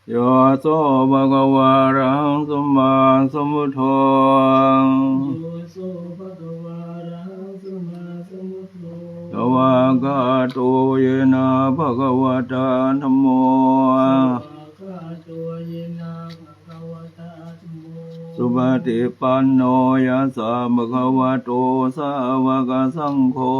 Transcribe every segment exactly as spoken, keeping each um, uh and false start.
Yo so bhagavā arahaṃ sammāsambuddho. Yo so bhagavā arahaṃ sammāsambuddho. Svākkhāto yena bhagavatā dhammo. Svākkhāto yena bhagavatā dhammo. Supaṭipanno yassa bhagavato sāvakasaṅgho.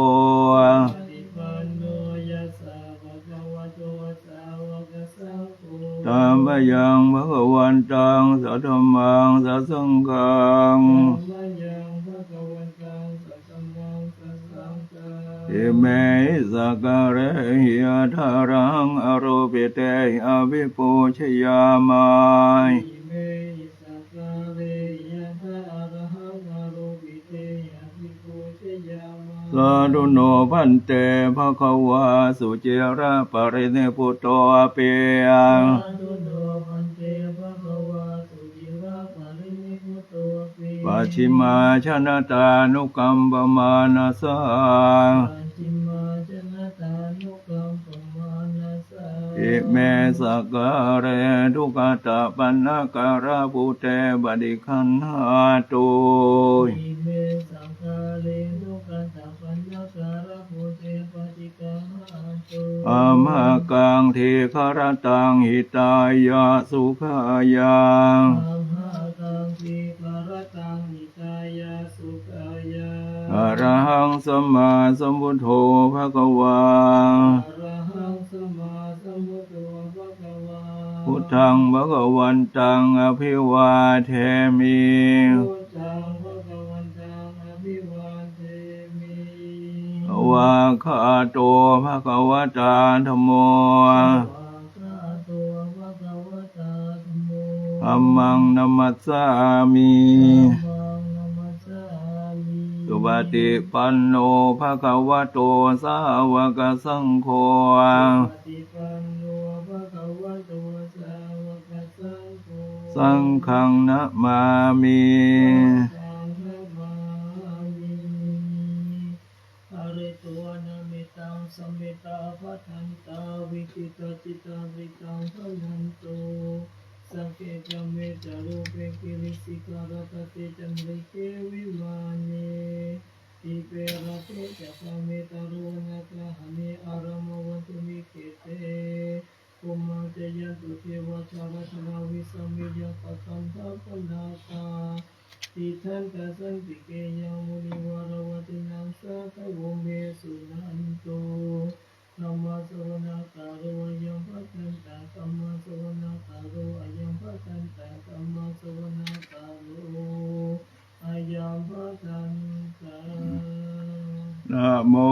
Supaṭipanno yassa bhagavato sāvakasaṅgho. Tammayaṃ bhagavantaṃ sadhammaṃ sasaṅghaṃ. Tammayaṃ bhagavantaṃ sadhammaṃ sasaṅghaṃ. Imehi sakkārehi yathārahaṃ āropitehi abhipūjayāma. Imehi sakkārehi yathārahaṃ āropitehi abhipūjayāma. Sādhu no bhante bhagavā suciraparinibbutopi. Sādhu no bhante bhagavā suciraparinibbutopi. Pacchimājanatānukampamānasā. Pacchimājanatānukampamānasā. Ime sakkāre duggatapaṇṇākārabhūte paṭiggaṇhātu. Ime sakkāre duggatapaṇṇākārabhūte paṭiggaṇhātu. Amhākaṃ dīgharattaṃ hitāya sukhāya. Amhākaṃ dīgharattaṃ hitāya sukhāya. Arahaṃ sammāsambuddho bhagavā. Arahaṃ sammāsambuddho bhagavā. Buddhaṃ bhagavantaṃ abhivādemi. Buddhaṃ bhagavantaṃ abhivādemi. Svākkhāto bhagavatā dhammo. Svākkhāto bhagavatā dhammo. Dhammaṃ namassāmi. Dhammaṃ namassāmi. Supaṭipanno bhagavato sāvakasaṅgho. Supaṭipanno bhagavato sāvakasaṅgho. Saṅghaṃ namāmi. Saṅghaṃ namāmi. Pharitvāna mettaṃ samettā bhadantā, vijitacittā mettaṃ bhaṇantu. Sagge kāme ca rūpe girisikharataṭe cantalikkhe vimāne, dīpe raṭṭhe ca gāme taruvanagahane āramathaddhikhette, bhummā cāyantu devā jalathalavisame yakkhagandhabbanāgā, tiṭṭhantā santike yaṃ munivaravacanaṃ sādhavo me suṇantu. Dhammassavanakālo ayambhadantā. Dhammassavanakālo ayambhadantā. Dhammassavanakālo ayambhadantā. Namo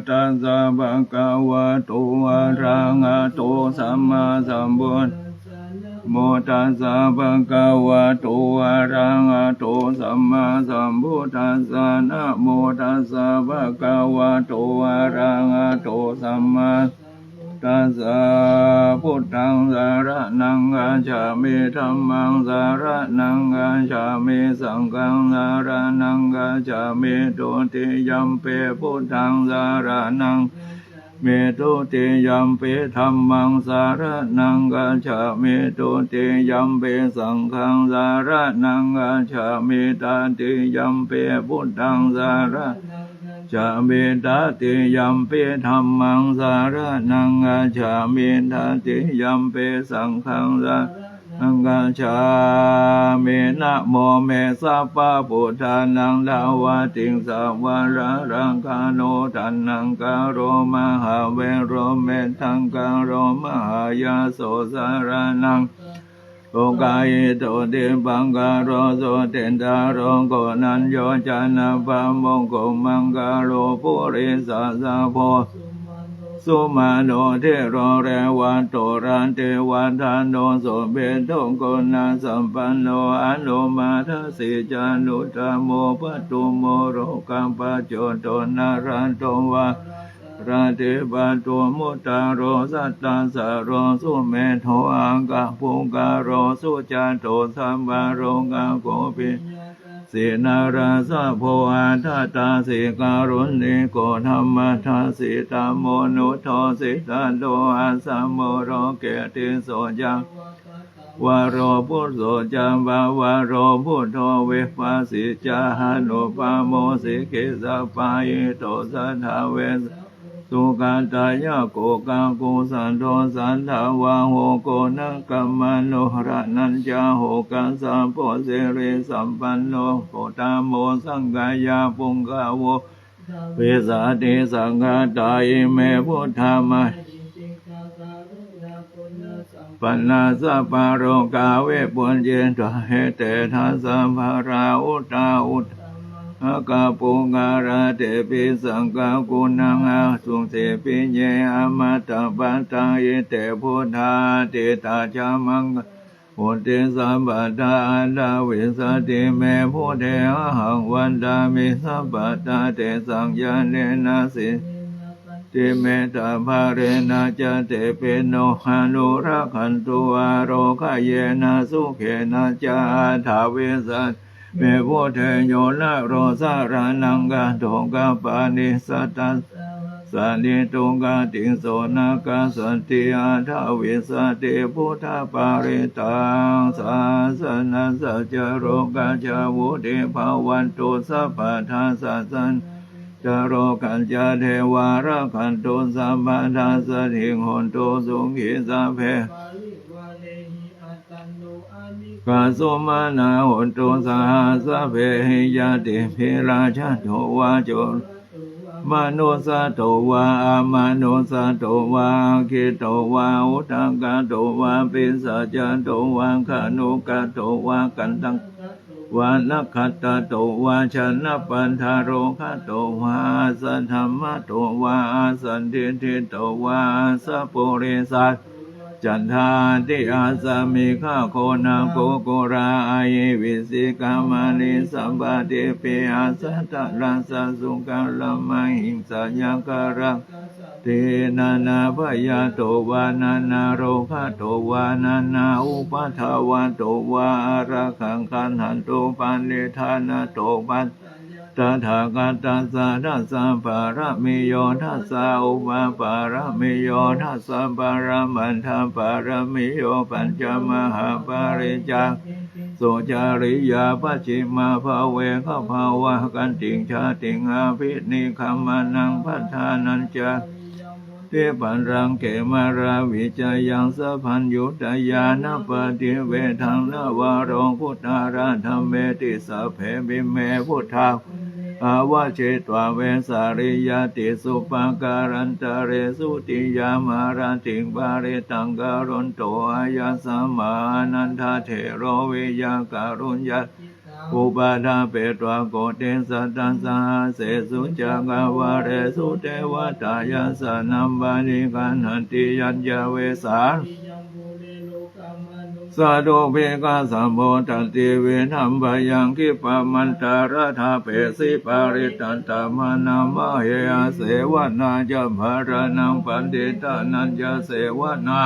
tassa bhagavato arahato sammāsambuddhassa. Namo tassa bhagavato arahato sammāsambuddhassa. Namo tassa bhagavato arahato sammāsambuddhassa. Buddhaṃ saraṇaṃ gacchāmi. Dhammaṃ saraṇaṃ gacchāmi. Saṅghaṃ saraṇaṃ gacchāmi. Dutiyampi buddhaṃ saraṇaṃ gacchāmi. Dutiyampi dhammaṃ saraṇaṃ gacchāmi. Dutiyampi saṅghaṃ saraṇaṃ gacchāmi. Tatiyampi buddhaṃ saraṇaṃ gacchāmi. Tatiyampi dhammaṃ saraṇaṃ gacchāmi. Tatiyampi saṅghaṃ saraṇaṃ gacchāmi. Namo me sabbabuddhānaṃ dvādasaṃvara rakkhaṇo taṇhaṅkaro mahāvīro medhaṅkaro mahāyāso saraṇaṃ lokahito dīpaṅkaro jutīndharo koṇḍañño janapāmokkho maṅgalo purisāsabho sumano dhīro revato rativaḍḍhano sobhito guṇasampanno anomadassī ca anuttamo padumo lokapajjoto narato va radhipatto muttaro sattasaro sumedho akapugalo sujāto sabbalokaggo pi Sīnārāsabho atthadāsī, kāruṇiko dhammadāsī, dhammo nuddho siddhato, assa mu loke tisso ca, varo buddho ca pavaro buddho, vipassī ca anupamo, sikhī sabbahito sattā, vessabhū sukhadāyako, kakusandho satthavāho, koṇāgamano raṇañjaho, kassapo sirisampanno, gotamo sakyapuṅgavo, vessāli sakatā, ime buddha ma panā sabbalokā vipullitvā, ete dasa balā uttā uttā, maṅgapuggalā, tepi sakkakhuṇā, āsuṃ sipī ye amatapatthā, ite buddhā atītā ca maṅgalā, hotu sabbadā. Aṭṭhavīsati me buddhe ahaṃ vandāmi sabbadā, tesaṃ ñāṇena si ti mettābalena ca, tepi no anurakkhantu, ārogyena sukhena ca. Aṭṭhavīsati me buddhe yo naro saraṇaṃ gato, kappāni sataṃ sārī, dukkhatisso na kassati. Aṭṭhavīsati buddhaparittaṃ, sāsanassa ca lokassa vuḍḍhī bhavantu sabbadā, sāsanassa ca lokassa devā rakkhantu sabbadā, saddhiṃ hontu sukhī sabbe, parivarehi attano anīghā, sumanā hontu saha sabbehi ñātibhi, rājato vā corato vā manussato vā amanussato vā, aggito vā udakato vā pisācato vā khāṇukato vā kaṇṭakato vā nakkhattato vā janapadarogato vā asaddhammato vā asandiṭṭhito vā asappurisato vā cattādi asamigghagoṇakukkura ahi vicchikamaṇisappadīpi asaddharassa sukaramahiṃsa yakkhara dī nānābhayato vā nānārogato vā nānāupaddavato vā ārakkhaṃ gaṇhantu parittaṃ. Ato paccayā tathāgatassa dasa pāramiyo dasa upapāramiyo dasa paramattha-pāramiyo pañca mahāpariccāge tesu cariyā pacchimabhave gabbhāvakkantiṃ jātiṃ abhinikkhamanaṃ padhānañca ti pallaṅke māravijayaṃ sabbaññutañāṇappaṭivedhaṃ navalokuttaradhammeti sabbepime buddhā avajjitvā vesāliyā tīsu pākārantaresu tiyāmarattiṃ parittaṃ karonto āyasmā ānandatthero viya kāruññacittā upaṭṭhapetvā koṭisatasahassesu cakkavāḷesu devatā yassanāmaṃ paṭiggaṇhanti yañca vesāliyaṃ pure rogāmanussadubbhikkhasambhūtantividhaṃ bhayaṃ khippamantaraṭṭhāpesi parittaṃ taṃ bhaṇāma he. Asevanā ca bālānaṃ paṇḍitānañca sevanā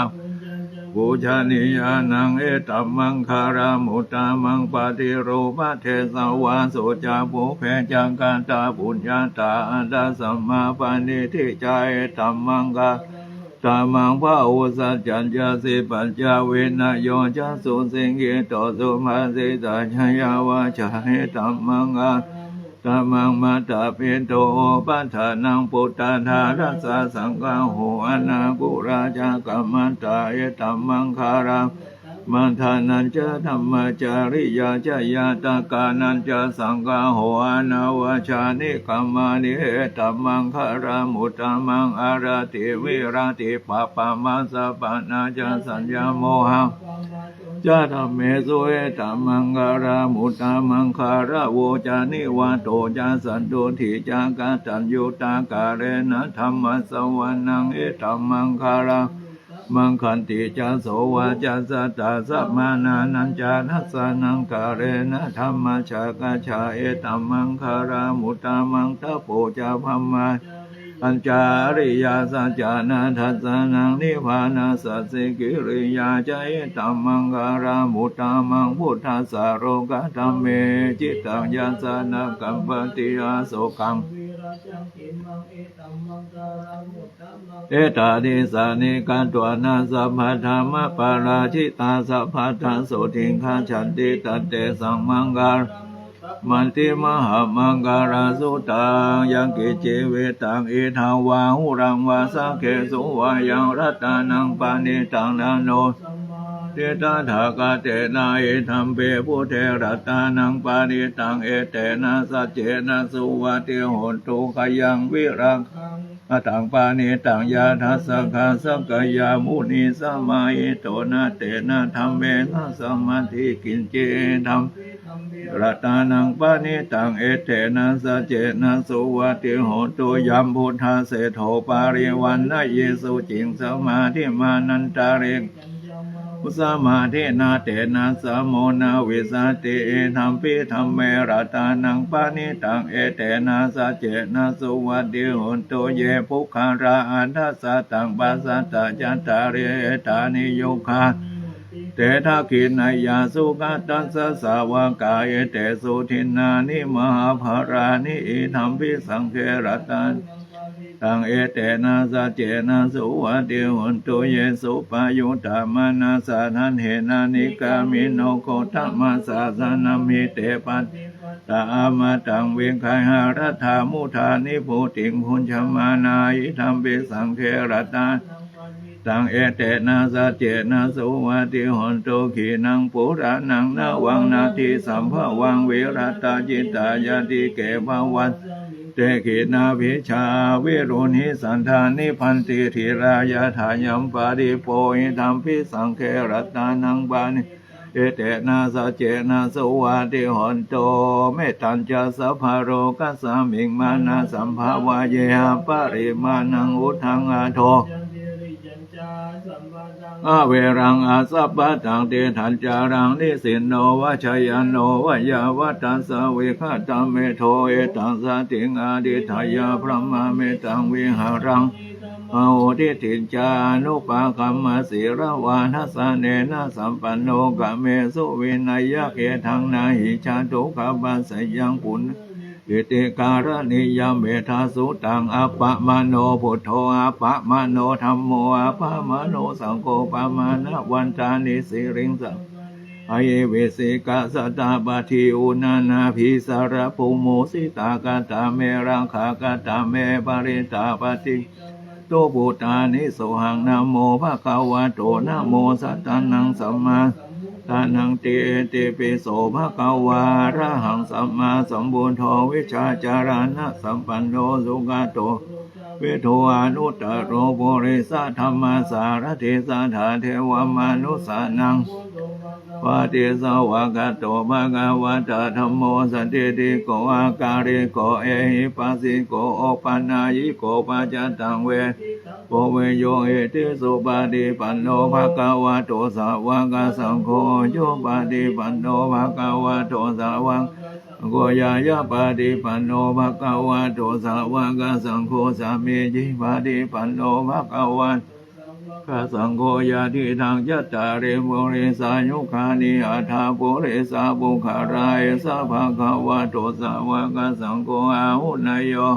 pūjanīyānaṃ etammaṅgalamuttamaṃ. Paṭirūpadesavāso ca pubbe ca katapuññatā attasammāpaṇidhi ca etammaṅgalamuttamaṃ. Bāhusaccañca sippañca vinayo ca susikkhito subhāsitā ca yā vācā etammaṅgala muttamaṃ. Mātāpituupaṭṭhānaṃ puttadārassa saṅgaho anākulā ca kammantā etammaṅgalamuttamaṃ. Dānañca dhammacariyā ca ñātakānañca saṅgaho anavajjāni kammāni etammaṅgalamuttamaṃ. Āratī viratī pāpā majjapānā ca saññamo ca dhammesu etammaṅgalamuttamaṃ. Gāravo ca nivāto ca santuṭṭhī ca kataññutā kālena dhammassavanaṃ etammaṅgalamuttamaṃ. Khantī ca sovacassatā samaṇānañca dassanaṃ kālena dhammasākacchā etammaṅgalamuttamaṃ. Tapo ca brahmacariyaṃ pañca ariyasacchāna dassanaṃ nibbānasacchikiriyā ca etammaṅgalamuttamaṃ. Phuṭṭhassa lokadhammehi cittaṃ yassa na kampati asokaṃ virajaṃ khemaṃ etammaṅgalamuttamaṃ. Etādisāni katvāna sabbatthamaparājitā sabbattha sotthiṃ gacchanti tantesaṃ maṅgalamuttamanti. Mahāmaṅgalasuttaṃ. Yaṅkiñci vittaṃ idha vā huraṃ vā saggesu vā yaṃ ratanaṃ paṇītaṃ na no sammāti tathāgatena idampi buddhe ratanaṃ paṇītaṃ etena saccena suvatthi hotu. Khayaṃ virāgaṃ padaṃ paṇītaṃ yadajjhagā sakyamunī samāhito na tena dhammena samatthi kiñci idampi ratanaṃ paṇītaṃ etena saccena suvatthi hotu. Yam buddhaseṭṭho parivaṇṇayī suciṃ samādhimānantarikaññamāhu samādhinā tena samo na vijjati idampi dhamme ratanaṃ paṇītaṃ etena saccena suvatthi hotu. Ye puggalā aṭṭha sataṃ pasatthacattāri etāni yugāni te dakkhiṇeyyā sugatassa sāvakā etesu dinnāni mahapphalāni idampi saṅghe ratanaṃ paṇītaṃ etena saccena suvatthi hotu. Ye suppayuttā manasā daḷhena nikkāmino gotamasāsanamhi te pattipattā amataṃ vigayha laddhā mudhā nibbutiṃ bhuñjamānā idampi saṅghe ratanaṃ paṇītaṃ etena saccena suvatthi hotu. Khīṇaṃ purāṇaṃ navaṃ natthi sambhavaṃ virattacittāyatike bhavasmiṃ te khīṇabījā avirūḷhichandā nibbanti dhīrā yathāyampadīpo idampi saṅghe ratanaṃ paṇītaṃ etena saccena suvatthi hotu. Mettañca sabbalokasmiṃ mānasambhāvaye aparimāṇaṃ uddhaṃ adho averaṃ asapattaṃ. Tiṭṭhañcaraṃ nisinno vā sayāno vā yāvatassa vigatamiddho etaṃ satiṃ adhiṭṭheyya brahmametaṃ vihāraṃ idhamāhu. Diṭṭhiñca anupagamma sīlavā dassanena sampanno kāmesu vineyya gedhaṃ na hi jātu gabbhaseyyaṃ punaretīti karaṇīyam. Mettasuttaṃ. Appamāṇo buddho, appamāṇo dhammo, appamāṇo saṅgho, pamāṇavantāni siriṃsapāni ahi vicchikā satapadī uṇṇānābhī sarabū musitā. Katā me rakkhā, katā me parittā, paṭiggaṇhatu bhūtāni. Sohaṃ namo bhagavato, namo sattannaṃ sammāsambuddhānaṃ. Itipi so bhagavā arahaṃ sammāsambuddho vijjācaraṇasampanno sugato lokavidū anuttaro purisadammasārathi satthā devamanussānaṃ buddho bhagavāti. Svākkhāto bhagavatā dhammo sandiṭṭhiko akāliko ehipassiko opanayiko paccattaṃ veditabbo viññūhīti. Supaṭipanno bhagavato sāvakasaṅgho, ujupaṭipanno bhagavato sāvakasaṅgho, ñāyapaṭipanno bhagavato sāvakasaṅgho, sāmīcipaṭipanno bhagavato sāvakasaṅgho, yadidaṃ cattāri purisayugāni aṭṭha purisapuggalā, esa bhagavato sāvakasaṅgho, āhuneyyo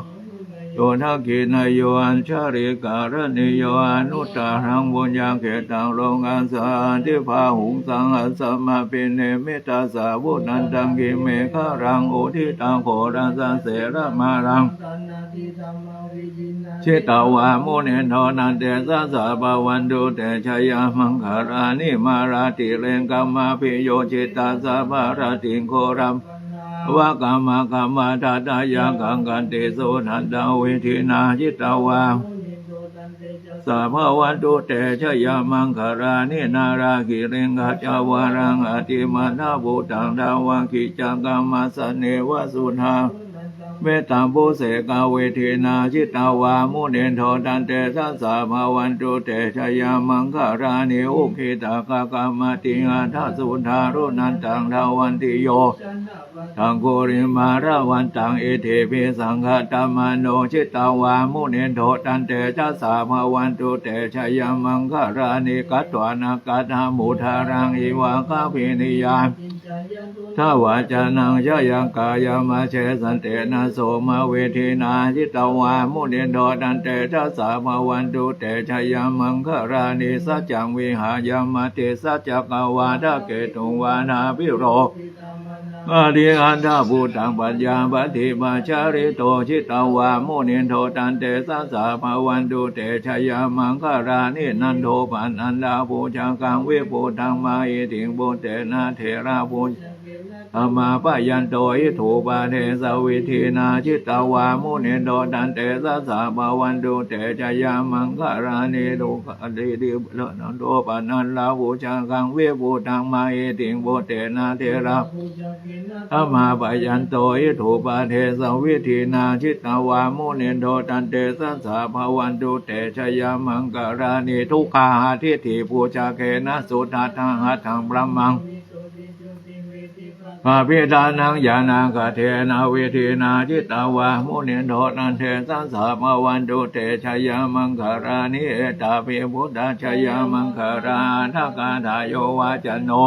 pāhuneyyo dakkhiṇeyyo añjalikaraṇīyo anuttaraṃ puññakkhettaṃ lokassāti. Bāhuṃ sahassamabhinimmitasāvudhantaṃ girimekhalaṃ uditaghorasasenamāraṃ dānādidhammavidhinā jitavā munindo taṃ tejasā bhavatu te jayamaṅgalāni. Mārātirekamabhiyujjhitasabbarattiṃ ghorampanāḷavakamakkhamathaddhayakkhaṃ khantīsudantavidhinā jitavā munindo taṃ tejasā bhavatu te jayamaṅgalāni. Nāḷāgiriṃ gajavaraṃ atimattabhūtaṃ dāvaggicakkamasanīva sudāruṇantaṃ Mettambusekavidhinā jitavā munindo tantejasā bhavatu te jayamaṅgalāni. Ukkhittakhaggamatihatthasudāruṇantaṃ dhāvantiyojanapathaṅgulimālavantaṃ iddhībhisaṅkhatamano jitavā munindo tantejasā bhavatu te jayamaṅgalāni. Katvāna kaṭṭhamudaraṃ iva gabbhinīyā ciñcāya duṭṭhavacanaṃ janakāyamajjhe santena somavidhinā jitavā munindo tantejasā bhavatu te jayamaṅgalāni. Saccaṃ vihāya matisaccakavādaketuṃ vādābhiropitamanaṃ atiandhabhūtaṃ paññāpadīpajalito jitavā munindo tantejasā bhavatu te jayamaṅgalāni. Nandopanandabhujagaṃ vibudhaṃ mahiddhiṃ puttena therabhujagena damāpayanto iddhūpadesavidhinā jitavā munindo tantejasā bhavatu te jayamaṅgalāni. Duggāhadiṭṭhibhujagena nandopanandabhujagaṃ vibudhaṃ mahiddhiṃ puttena therabhujagena damāpayanto iddhūpadesavidhinā jitavā munindo tantejasā bhavatu te jayamaṅgalāni. Duggāhadiṭṭhibhujagena sudaṭṭhahatthaṃ brahmaṃ visuddhijutimiddhibakābhidhānaṃ ñāṇāgadena vidhinā jitavā munindo tantejasā bhavatu te jayamaṅgalāni. Etāpi buddhajayamaṅgalaaṭṭhagāthā yo vācano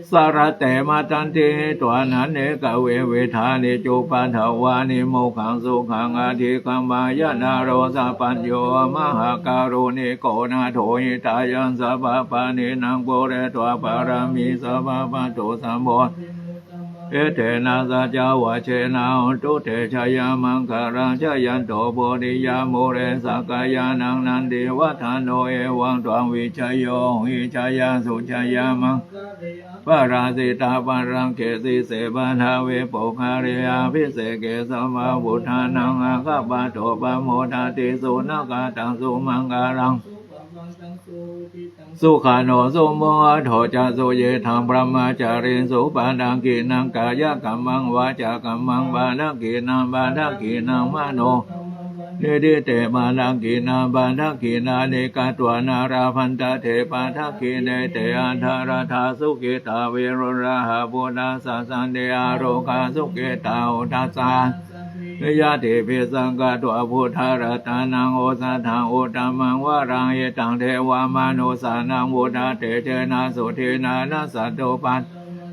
sarate matandī hitvānanekavividhāni cupaddavāni mokkhaṃ sukhaṃ adhigameyya naro sapañño. Mahākāruṇiko nātho hitāya sabbapāṇinaṃ pūretvā pāramī sabbā patto sambodhimuttamaṃ. Etena saccavajjena hotu te jayamaṅgalaṃ. Jayanto bodhiyā mūle sakyānaṃ nandivaḍḍhano evaṃ tvaṃ vijayo hohi jayassu jayamaṅgale aparājitapallaṅke sīse paṭhavipokkhare abhiseke sabbabuddhānaṃ aggappatto pamodati. Sunakkhattaṃ sumaṅgalaṃ sukhaṇo sumuhutto ca suyiṭṭhaṃ brahmacārisu padakkhiṇaṃ kāyakammaṃ vācākammaṃ padakkhiṇaṃ padakkhiṇaṃ mano paṇidhi te padakkhiṇā padakkhiṇāni katvāna labhantatthe padakkhiṇe. Te atthaladdhā sukhitā viruḷhā buddhasāsane arogā sukhitā hotha saha sabbehi ñātibhi. Sakkatvā buddharatanaṃ osathaṃ uttamaṃ varaṃ hitaṃ devamanussānaṃ buddhatejena sotthinā nassantupaddavā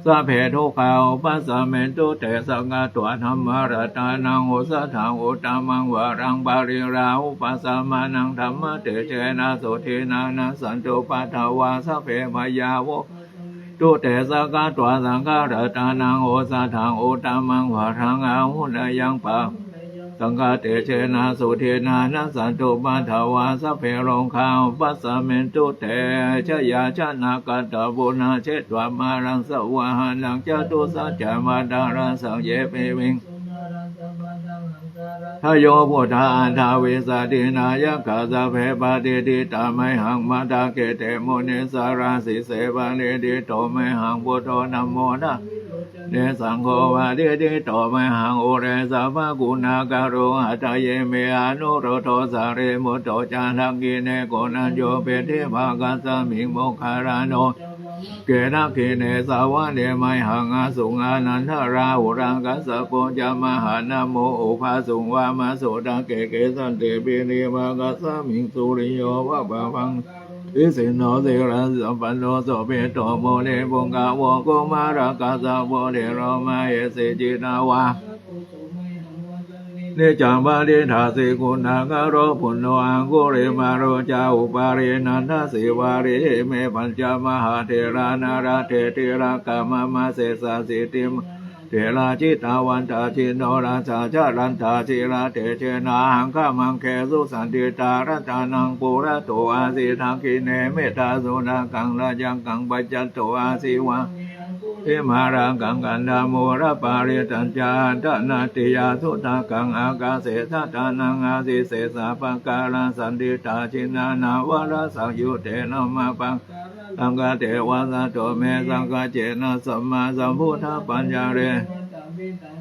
sabbe dukkhā vūpasamentu te. Sakkatvā dhammaratanaṃ osathaṃ uttamaṃ varaṃ pariḷāhūpasamanaṃ dhammatejena sotthinā nassantupaddavā sabbe bhayā vūpasamentu te. Sakkatvā saṅgharatanaṃ osathaṃ uttamaṃ varaṃ āhuneyyaṃ pāhuneyyaṃ saṅghatejena sotthinā nassantupaddavā sabbe rogā vūpasamentu te. Jayāsanākatā buddhā jetvā māraṃ savāhanaṃ catusaccāmatarasaṃ ye piviṃsu nāraṃ samattā haṅkārādayo buddhā aṭṭhavīsati nāyakā sabbe patiṭṭhitā mayhaṃ matthake te munissarā. Sīse patiṭṭhito mayhaṃ buddho dhammo dvilocane saṅgho patiṭṭhito mayhaṃ ure sabbaguṇākaro. Hadaye me anuruddho sārīputto ca dakkhiṇe koṇḍañño piṭṭhibhāgasmiṃ moggallāno ca vāmake. Dakkhiṇe savane mayhaṃ āsuṃ ānandarāhulā kassapo ca mahānāmo ubhāsuṃ vāmasotake. Kesante piṭṭhibhāgasmiṃ suriyo va pabhaṅkaro nisinno sīlasampanno sobhito munipuṅgavo. Kumārakassapo thero mahesī cittavādako so mayhaṃ vadane niccaṃ patiṭṭhāsi guṇākaro. Puṇṇo aṅgulimālo ca upālī nandasīvalī ime pañca mahātherā nalāṭe tilakā mama. Sesāsīti mahātherā jitavantā jinorasā jalantā sīlatejena aṅgamaṅgesu saṇṭhitā. Ratanaṃ purato āsi dakkhiṇe mettasuttakaṃ dhajaggaṃ pacchato āsi vāme aṅgulimālakaṃ. Khandhamoraparittañca āṭānāṭiyasuttakaṃ ākāse chadanaṃ āsi sesā pākārasaṇṭhitā. Jinā nānāvarasaṃyuttā nānāprakārasaṅkatīva saddo me saṅghaccena sammāsambuddhapañjare.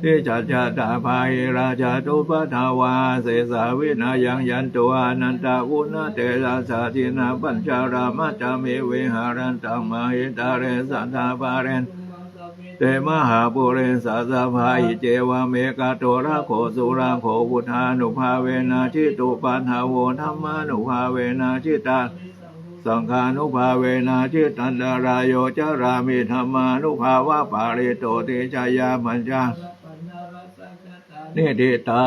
Tejasā ca bāhirajjhattupaddavā, asesā vinayaṃ yantu, anantaguṇatejasā. Jinapañjaramajjhamhi viharantaṃ mahītale, sabbapāṇino te mahāpurisāsabhā. Iccevamekato rakkho surakkho, buddhānubhāvena jitupaddavo, dhammānubhāvena jita saṅghānubhāvena jitantarāyo, carāmi dhammānubhāvapālito. Tejappañjamathiyapañjarapannarāsakatā, niṭṭhitā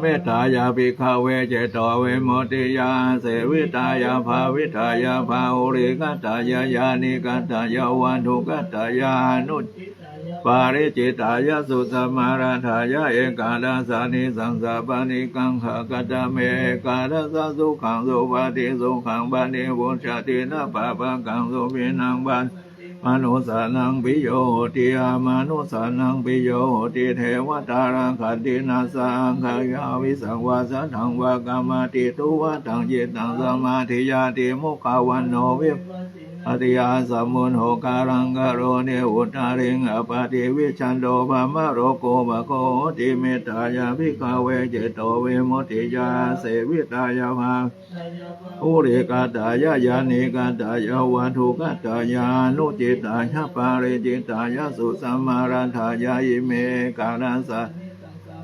mettāya bhikkhave, cetovimuttiyā āsevitāya bhāvitāya bahulīkatāya yānīkatāya vatthukatāya anuṭṭhitāya paricitāya susamāraddhāya ekādasānisaṃsā pāṭikaṅkhā. Katame ekādasa? Sukhaṃ supati, sukhaṃ paṭibujjhati, na pāpakaṃ supinaṃ phadati, manussānaṃ piyo hoti, amanussānaṃ piyo hoti, devatā rakkhanti, nāssa aggayā visaṃ vā satthaṃ vā kamati, tuvaṭaṃ cittaṃ samādhiyati, mukhavaṇṇo vippasīdati, asammuḷho kālaṃ karoti, uttariṃ appaṭivijjhanto brahmalokūpago hoti. Mettāya bhikkhave cetovimuttiyā āsevitāya bhāvitāya bahulīkatāya yānīkatāya vatthukatāya anuṭṭhitāya paricitāya susamāraddhāya ime ekādasānisaṃsā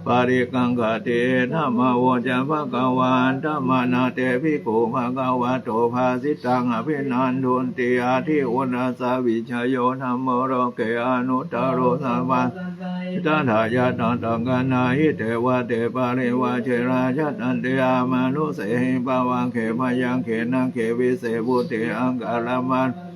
pāṭikaṅkhati. Idamavoca bhagavā. Attamanā te bhikkhū bhagavato bhāsitaṃ abhinandunti. Atthi uṇhissavijayo dhammo loke anuttaro sabbasampattidhāya tathāgatahi devate parivājitā. Yadante amanussehi pavagge byagghe nāge vise bhūte akālamaraṇena ca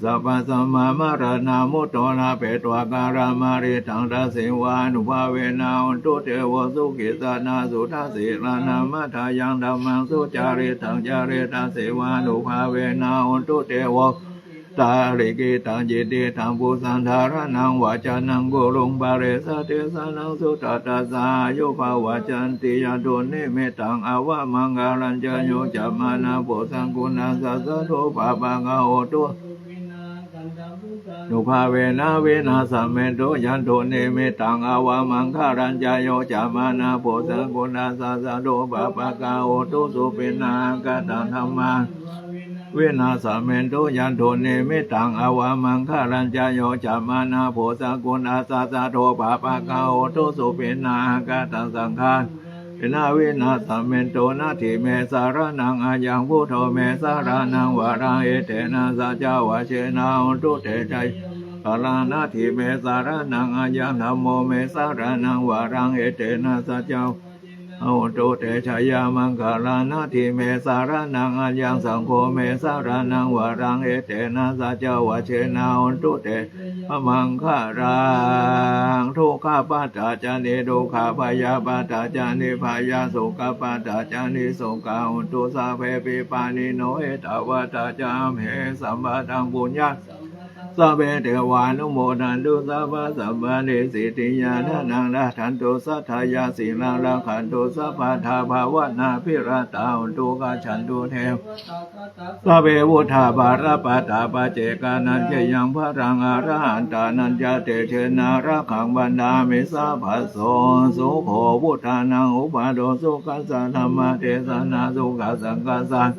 sabbasampaṃ maraṇā mutto āpetvā kālamāritaṃ tasseva ānubhāvena hotu devo sukhī sadā suddhasīlā namatthayaṃ dhammaṃ sucaritaṃ care tasseva ānubhāvena hotu devo sukhī sadā sulikkhitaṃ cittidaṃ phusaṃ dhāraṇaṃ vācanaṃ guruṃ paresaṃ desanaṃ suttaṃ tasā āyubhavacchati. Yaṃ dunnimittaṃ avamaṅgalañca yo cāmanāpo sakuṇassa saddo pāpaggaho dussupinaṃ akantaṃ buddhānubhāvena vināsamentu. Yaṃ dunnimittaṃ avamaṅgalañca yo cāmanāpo sakuṇassa saddo pāpaggaho dussupinaṃ akantaṃ dhammā vināsamentu. Yaṃ dunnimittaṃ avamaṅgalañca yo cāmanāpo sakuṇassa saddo pāpaggaho dussupinaṃ akantaṃ saṅghā vināsamentu. Natthi me saraṇaṃ aññaṃ, buddho me saraṇaṃ varaṃ, etena saccavajjena hotu te jayamaṅgalaṃ. Natthi me saraṇaṃ aññaṃ, dhammo me saraṇaṃ varaṃ, etena saccavajjena hotu te jayamaṅgalaṃ. Natthi me saraṇaṃ aññaṃ, saṅgho me saraṇaṃ varaṃ, etena saccavajjena hotu te jayamaṅgalaṃ. Dukkhappattā ca niddukkhā, bhayappattā ca nibbhayā, sokappattā ca nissokā hontu sabbepi pāṇino. Ettāvatā ca amhehi sambhataṃ puññasampadaṃ sabbe devānumodantu sabbasampattisiddhiyā. Dānaṃ dadantu saddhāya, sīlaṃ rakkhantu sabbadā, bhāvanābhiratā hontu, gacchantu devatāgatā. Sabbe buddhā balappattā paccekānañca yaṃ balaṃ, arahantānañca tejena rakkhaṃ bandhāmi sabbaso. Sukho buddhānaṃ uppādo, sukhā saddhammadesanā, sukhā saṅghassa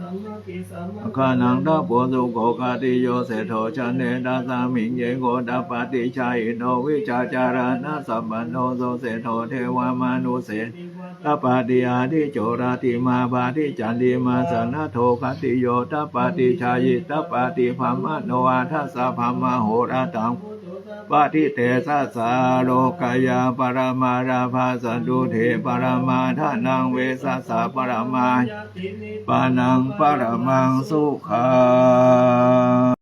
saṅgānaṃ tapo sukho. Khatiyo seṭṭho jāne tasmiṃ, ye gotapāti jahito, vijjācaraṇasampanno so seṭṭho, devamanussena gotapāti. Ādicco rattimābhāti candimā sannaddho, khatiyo tapati jahi tapati brāhmaṇo atha sabbamahorattaṃ buddho tapati. Tejasā lokayā paramā lābhā, santuṭṭhī paramā dhanaṃ, vessassa paramā ñāti, nibbānaṃ paramaṃ sukhaṃ.